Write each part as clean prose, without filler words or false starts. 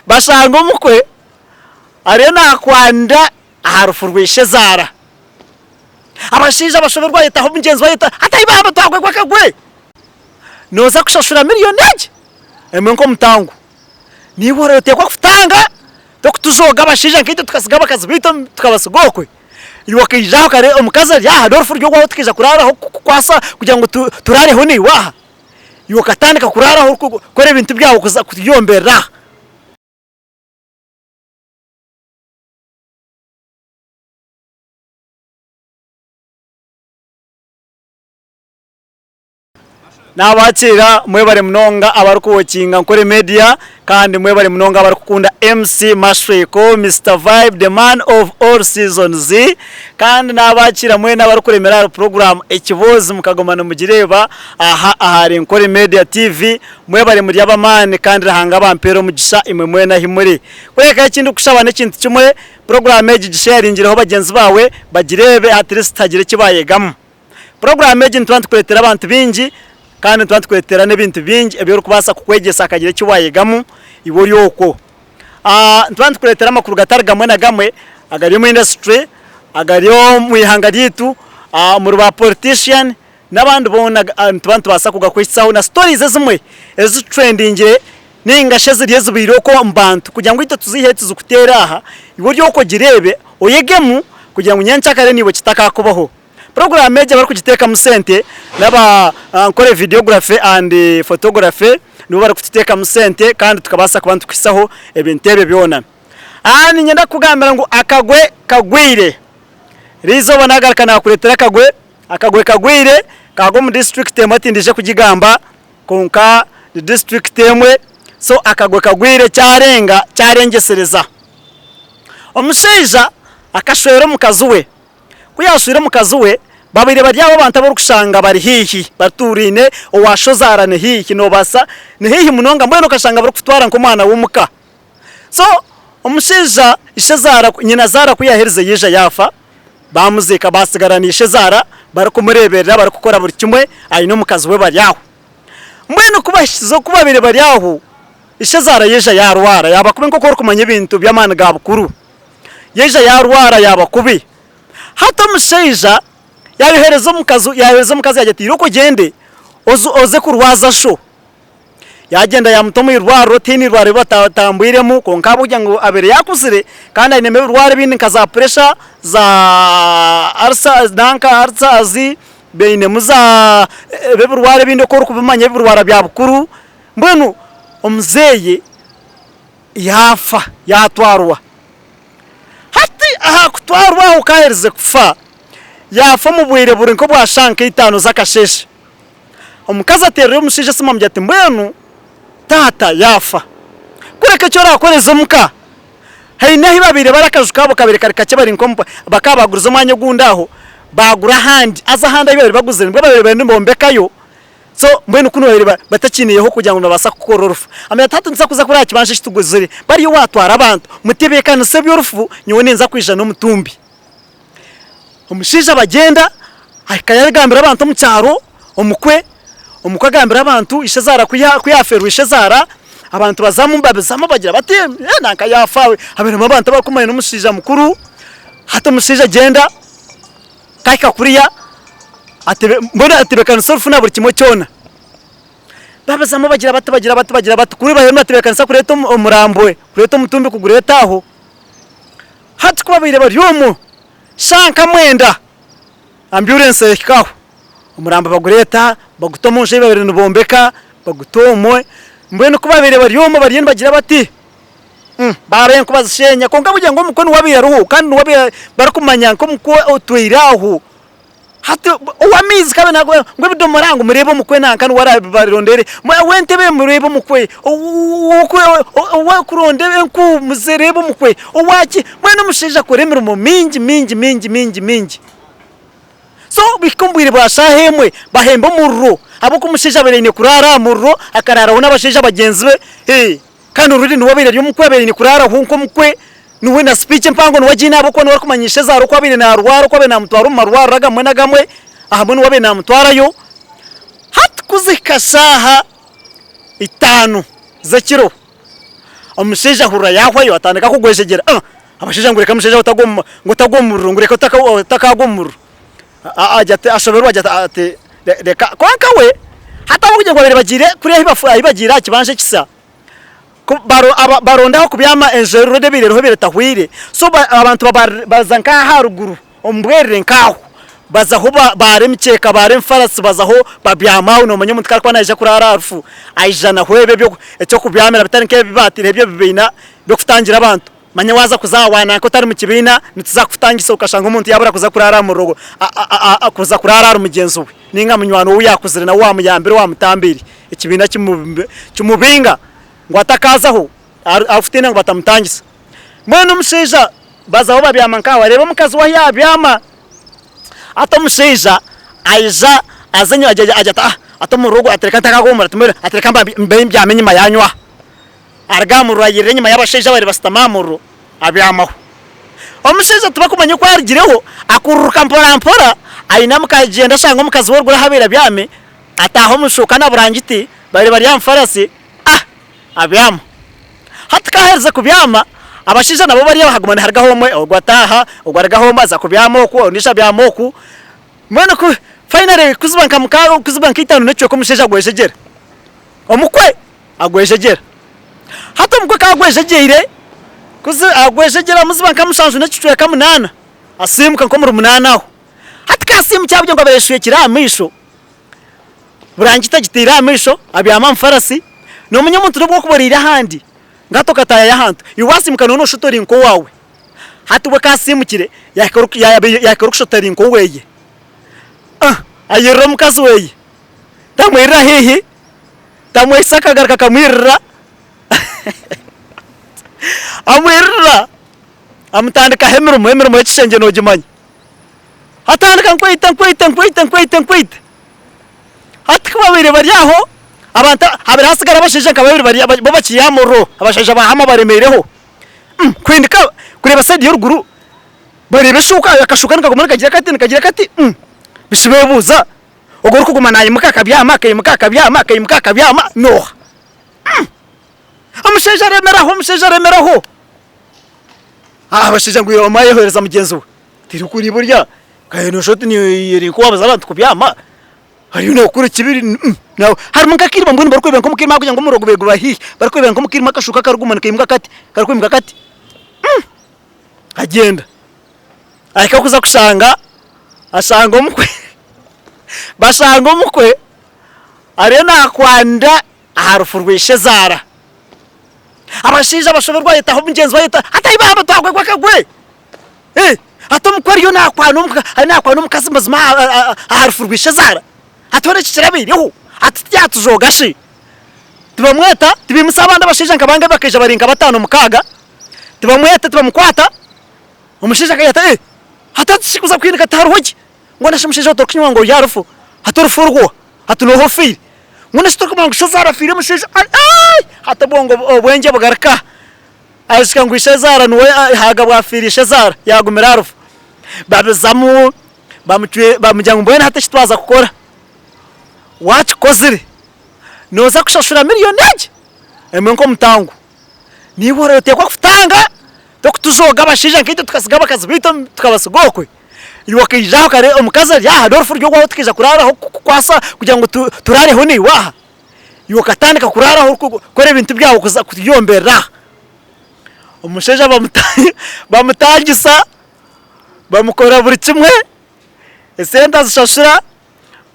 Bashanga omukwe ariyo naakwanda aha rufu rwa ishezaara. Abashaija bashoberwa ayetaho mugyenzi we ayeta ati ai baaba twagwegwa akagwe! Nooza kushashura miriyoni egi emwe nk'omutango. Naiwe orooteekwa kutanga t'okutujooga abashaija nkaitwe tukasiga abakazi baitu tukabasiga okwe. Iwe okaija aha okare omukazi ari aha n'orufu ruri owaawe tukaija kuraaraho kukukwasa kugira ngu turaareho naiwe aha. Iwe okatandika kuraaraho orikukora ebintu byawe kuza kuryomberera aha. Nabakiira mwebare munonga abarikuwokinga Nkore Media kandi mwebare munonga abarikukunda MC Mashweko, Mister Vibe, the man of all seasons kandi nabakiira mwena abarikuremera ahari puroguramu Ekiboozi mukaguma nimugireeba aha ahari Nkore Media TV. Mwebare muri ab'amaani kandi Ruhanga abampeere omugisha imwe mwena ahi muri. Kureka eki ndikushaba n'ekintu kimwe, puroguramu egi gisheyaringireho bagyenzi baawe bagireebe at least hagire eki baayegamu. Puroguraamu egi nituba nitukureetera abantu baingi kandi nituba nitukureetera n'ebintu bingi ebi orikubaasa kukwegyesa hakagira eki waayegamu iwe ori okwo. Nituba nitukureetera amakuru gatari gamwe na gamwe agari omu indasituri, agari omu ihanga ryaitu, omuri ba politishiyani n'abandi boona nituba nitubaasa kugakuhitsyaho na sitorizi ezimwe eziturendingire nainga shi eziri ezibaire okwo omu bantu kugira ngu itwe tuziiheyo tuzikuteere aha iwe ori okwo ogireebe oyegemu kugira ngu nyenkyakare naiwe kitakakubaho. Puroguraamu egi abarikugiteekamu sente n'aba Ankole Videography and Photography nibo barikugiteekamu sente kandi tukabaasa kuba nitukuhitsyaho ebintu ebyo byona. Niinyenda kukugambira ngu akagwe kagwire. Eriizooba naagaruka naakureetera akagwe, akagwe kagwire kaagwa omu disiturikiti emwe tindiija kugigamba kwonka ni disiturikiti emwe so akagwe kagwire kyarenga kyarengyesereza. Omushaija akashwera omukazi we. Ku yaashwire omukazi we, babaire bari aho abantu abu orikushanga bari haihi, batuuraine, owa shozaara ni haihi, noobaasa, ni haihi munonga mbwenu okashanga barikukutwara nk'omwana w'omuka. So, omushaija ishezaara, nyinazaara ku yaaherize yaija yaafa, baamuziika baatsigara na ishezaara barikumureeberera, barikukora buri kimwe, aine omukazi we bari aho. Mbwenu ku bahikize oku babaire bari aho, ishezaara yaija yaarwara, yaaba kubi nk'oku orikumanya ebintu by'amaani ga bukuru. Yaija yaarwara yaaba kubi. Hati omushaija yaayohereza omukazi, yaayohereza omukazi yaagira ati, Irooko ogyende oze oze kurwaza sho. Yaagyenda yaamuta omu irwariro, tihaine irwariro ri batatambwiremu kwonka ahabw'okugira ngu abaire yaakuzire kandi ainemu ebirwara ebindi nka za puresha, za arisa nanka arisazi, bainemu za ebirwara ebindi oku orikubimanya ebirwara bya bukuru, mbwenu omuzeeyi Yaafa, yaatwarwa. Hati aha kutwarwa aho ku aherize kufa, yaafa omu bwire buri nk'obwa shaaha nka itaano z'akasheeshe. Omukazi ateerera omushaija esimu amugira ati, Mbwenu taata yaafa. Kureka eki oraakoreze omuka, haine ahu babaire bari akaju kaabo kabaire kari kakye bari nk'omu bakaba baagurize omwanya ogundi aho, baagura ahandi. Haza ahandi ahu babaire baguzire nibwo babaire bariyo nibombekayo. So mbwenu kunu babaire batakiineyeho kugira ngu nibabaasa kukora orufu. Amanya ati hati nituza kuza kuri aha kibanja eki tuguzire, bariyo waatwara abantu, mutebeekanise eby'orufu, nyowe ninza kwija n'omutumbi. Omushaija bagyenda, ahika yaagambira abantu omu kyaro, omukwe, omukwe agambira abantu ishezaara ku yaafeerwa ishezaara, abantu bazamu babizamu bagira bati nanka yaafa, habairemu abantu abarikumanya n'omushaija mukuru, hati omushaija agyenda. Kahika kuriya atebe mbwenu atebeekanisa orufu na buri kimwe kyona. Babazamu bagira bati bagira bati bagira bati kuri bariyo nibatebeekanisa kureeta omurambo kureeta omutumbi kugureeta aho. Hati ku babaire bari omwo, shaaha nka mwenda ambyurensi ehika aho, omurambo bagureeta baguta omu nju ei babaire nibombeka baguta omwo, mbwenu ku babaire bari omwo bariyo nibagira bati. Baaba enku bazisheenya kwonka burya ngu omukwe niwe abaire ariho kandi niwe abaire barikumanya nk'omukwe otwire aho. Hati ow'amaizi ku abaire naagureeba ngu ebidomora ngu mureebe omukwe nanka niwe araabibarondere, ow'entebe mureebe omukwe, ow'okuronda enku mureebe omukwe, owaki, mbwenu omushaija akora emirimo mingi mingi mingi mingi mingi. So buhika omu bwire bwa shaaha emwe bahemba omuriro ahabw'okuba omushaija abaire aine kuraara aha muriro akaraaraho n'abashaija bagyenzi be. Kandi already niwe abaire ari omukwe abaire aine kuraaraho nk'omukwe, niwe na speech empango niwe agiine ahabw'okuba niwe arikumanya ishezaara oku abaire naarwara, oku abaire naamutwara omu marwariro agamwe n'agamwe, ahamwe niwe abaire naamutwarayo. Hati ku zihika shaaha itaano z'ekiro, Omushaija ahurira yaahwayo atandika kugwejegyera, ah! Abashaija ngu reka mushaija we otagwa omu ngu otagwa omu muriro, ngu reka otakaagwa omu muriro. Agira ati ashoberwa agira ati reka kwonka we hati ahabw'okugira ngu babaire bagiire kuriya ahi bagiire aha kibanja ekisya, ku baronda ah'okubyama enju already ebaire eriho ebaire etahwaire, so abantu baza nk'aha aharuguru omu bwerere nk'aho, bazaho baara emikyeka baara emifarasi bazaho babyama aho, noomanya omuntu ku arikuba naija kuraara aha rufu aija naho ebyo eky'okubyamira bitari nk'ebi baataireho ebyo ebibiina by'okutangira abantu. Manya waaza kuza aha waananka otari mu kibiina, nituza kukutangisa okashanga omuntu yaabura kuza kuraara aha muriro kuza kuraara ahari mugyenzi we nainga munywani we ou yaakuzire nawe waamuyambire waamutambiire ekibiina kimubinga ngu atakaazaho arikutiina ngu batamutangisa. Mbwenu omushaija bazaho babyama nk'aho areeba omukazi we ahu yaabyama hati omushaija aija aza enyima agira ati ati omuriro ogu ati reka ntakagwa omu muriro ati reka mbe mbyame enyima yaanyu aha. Aruga aha muriro ayirira enyima y'abashaija ababaire bashutami aha muriro abyamaho. Omushaija tibakumanya oku arugireho, akururuka mpora mpora ainamuka agyenda ashanga omukazi we oruguru ahu abaire abyami, ataaha omu shuuka na burangiti babaire bari aha mufarasi, ah! Abyama. Hati ku aherize kubyama, abashaija nabo bariya haguma niharugaho omwe, ogu ataaha, ogu arugaho omwe aza kubyama oku, ondiijo abyama oku. Mbwenu ku finally kuziba nka mukaaga, kuziba nka itaano n'ekicweka omushaija agwejegyera. Omukwe! Agwejegyera. Hati omukwe ku agwejegyeire, ku agwejegyera amuziba nka mushanju n'ekicweka munaana, asiimuka nk'omuri munaana aho. Hati ku asiimukire ahabw'okugira ngu abaire ayeshwekire aha maisho, burangiti agitaire aha maisho, abyami aha mufarasi, noomanya omuntu n'obu orikuba oraire ahandi, nka hati okataayayo ahantu, iwe waasiimuka nooba nooshusha oti ori nk'owaawe. Hati we ku asiimukire, yaahika orikushusha oti ari nk'oweeye. Ayirira omukazi weeye, tamwirira haihi. Tamwehisa akagaruka akamwirira amwirira amutandikaho emirimo, emirimo y'ekishengye noogimanya. Atandika nkweite nkweite nkweite nkweite nkweite. Hati ku babaire bari aho, abantu habaire hatsigara abashaija nka babiri bari bo bakiri aha muriro, abashaija ba Hama baremeireho. Kuhinduka kureeba sayidi y'oruguru bareeba eshuuka, akashuuka nikaguma nikagira kati nikagira kati, bishi beebuuza. Ogwo orikuguma naimuka akabyama, akaimuka akabyama, akaimuka akabyama n'oha? Mm! Omushaija aremeraho, omushaija aremeraho. Ah, abashaija ngu omwe ayehereza mugyenzi we, tirikuri burya kaye noshusha oti eri nk'owabuza abantu kubyama, hariyo nokora ekibi mm, nawe harimu nk'akairima mbwenu barikureebera nk'omu kairima ahabw'okugira ngu omuriro gubaire guba haihi, barikureebera nk'omu kairima akashuka karikuguma nikaimuka kati, karikwimuka kati, mm! Agyenda. Ahika kuza kushanga, ashanga omukwe, bashanga omukwe ariyo nakwanda aha rufu rwa ishezaara. Abashaija bashoberwa ayetaho mugyenzi we ayeta ati ai baaba twagwegwa akagwe! Ati omukwe ariyo nakwana ariyo nakwana omukazi mazima aha rufu rwa ishezaara? Ati hoona eki kirabaireho? Ati tiryatujooga shi? Tibamweta, tibaimutsya abandi abashaija nka bangahi bakaija bari nka bataano mukaaga, tibamweta tibamukwata. Omushaija akagira ati, Eh, hati hati shi kuza kwinika tihariho ki? Mbwenu shi omushaija ou torikunywa ngu ori aha rufu, hati orufu orwo, hati nooha ofiire? Mbwenu shi torikumanya ngu ishezaara afiire omushaija ai ai! Hati obwongo obwengye bugaruka, aijuka ngu ishezaara niwe haaga bwafiire ishezaara yaagumira aha rufu. Babizamu bamucwe bamugira ngu mbwenu hati eki twaza kukora, waakikozire nooza kushashura miriyoni egi emwe nk'omutango. Naiwe orateekwa kutanga Tokutujooga abashaija nkaitwe tukasiga abakazi baitu tukabasiga okwe. Iwe okaija aha okare omukazi ari aha n'orufu ruri orwawe tukaija kuraaraho kukukwasa kugira ngu turaareho naiwe aha. Iwe okatandika kuraaraho orikukora ebintu byawe kuza kuryomberera aha. Omushaija bamutangisa, bamukora buri kimwe, esente azishashura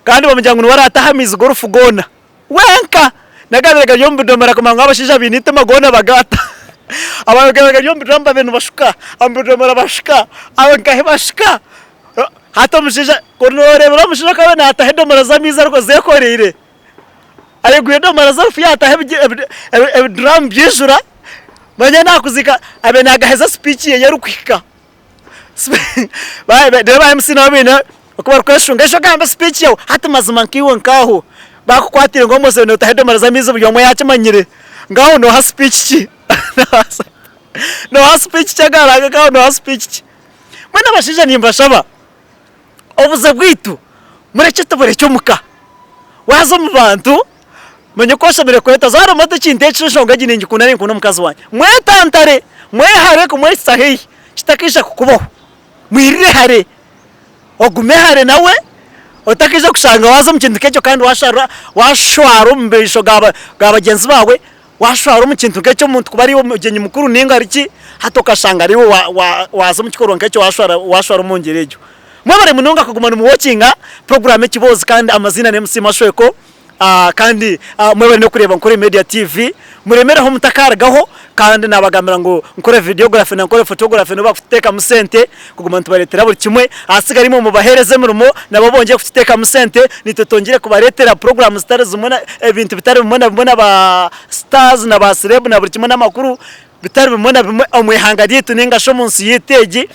kandi bamugira ngu niwe araatahe amaizi g'orufu goona. Wenka! N'agabaire gari omu bidomora kumanya ngu abashaija baine eitima goona bagaata. Agabaire gari omu biduramu babaire nibashuka, omu bidomora bashuka, aho nkahi bashuka. Hati omushaija ku nooreebera omushaija ku abaire naataha edomora z'amaizi ariko zeekoreire, ayegwire edomora z'orufu yaataho ebiduramu byaijura, manya naakuziika abaire naagaheza sipiiki ye erikuhika. Reero ba MC nabo baine oku barikweshunga, ejo gamba speech yaawe, hati mazima nkaiwe nk'aho bakukwatire ngu omwe notaho edomora z'amaizi buri omwe yaakimanyire, ngaho nooha speech ki? Nooha speech ki agaranga nkaho nooha speech ki? Mbwenu abashaija nimbashaba, obuze bwaitu murekye tuburekye omuka, waaza omu bantu. Manya oku oshemereire kweta. Zaara omate ekintu eki enshonga egi ningikunda ninkunda omukazi wangye. Mwetantare, mwehare kumwehitsya haihi kitakaija kukubaho. Mwirire hare, ogume hare nawe otakaija kushanga waaza omu kintu nk'ekyo kandi waasharura waashwara omu maisho ga ga bagyenzi baawe, waashwara omu kintu nk'ekyo omuntu kuba ari omugyenyi mukuru nainga ari ki, hati okashanga ariiwe wa wa waaza omu kikorwa nk'ekyo waashwara waashwara omu ngyeri egyo. Mwebare munonga kuguma nimuwokinga puroguraamu Ekiboozi kandi amaziina ni MC Mashweko. Kandi mwebare n'okureeba Nkore Media TV, muremereho mutakarugaho kandi nabagambira ngu Nkore Videography na Nkore Photography nibo bakututeekamu sente kuguma nitubareetera buri kimwe, ahasigara imwe mubaheereze emirimo nabo bongye kututeekamu sente naitwe twongyere kubareetera puroguraamu zitari zimwe na ebintu bitari bimwe na bimwe na ba stars na ba celeb na buri kimwe n'amakuru bitari bimwe na bimwe omu ihanga ryaitu ninga shi omu nsi yaitu egi.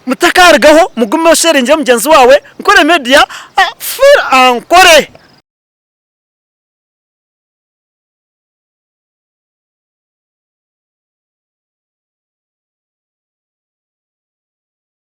Mutakarugaho mugume osheringire mugyenzi waawe Nkore Media, Feel Ankore.